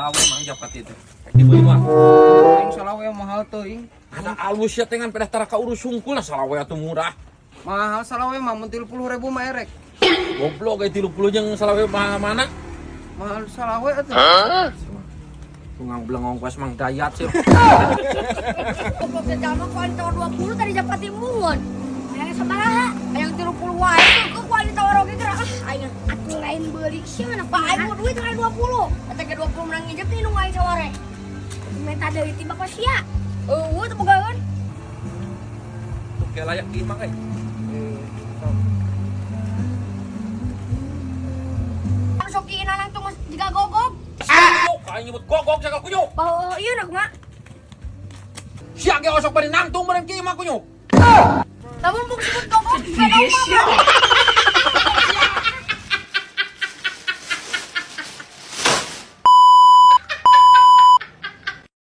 Salawe mang japati teh. Rek dibeli mah. Aing salawe mahal teuing. Ada alus ya tengan pedah tara kaurus sungkul lah salawe atuh murah. Mahal salawe mah mun 30.000 mah erek. Goblok euy 30 jeung salawe mah mana? Mahal salawe atuh. Tungang belengong kuas Mang Dayat sih. Goblok teh jalma ku aing tawar 20 tadi japati mun. Hayang sabaraha? Hayang 30 wae tuh ku aing tawar oge gerak ah aing Atuh lain beli sih mana Pak aing mau duit lain 20. Eta ge 20 menang nginjem teh nu aing saware. Minta deui ti bapak sia. Eueuh teu bogaeun. Tuh kayak layak di imah euy. Anu sok kiinan nang tuh jiga gogog. Kunyuk, aing nyebut gogok jaga kunyuk. Bawa ieu nak mah. Sia ge osok bari nangtung meureun ki imah kunyuk. Lamun bung sebut gogog beda mah.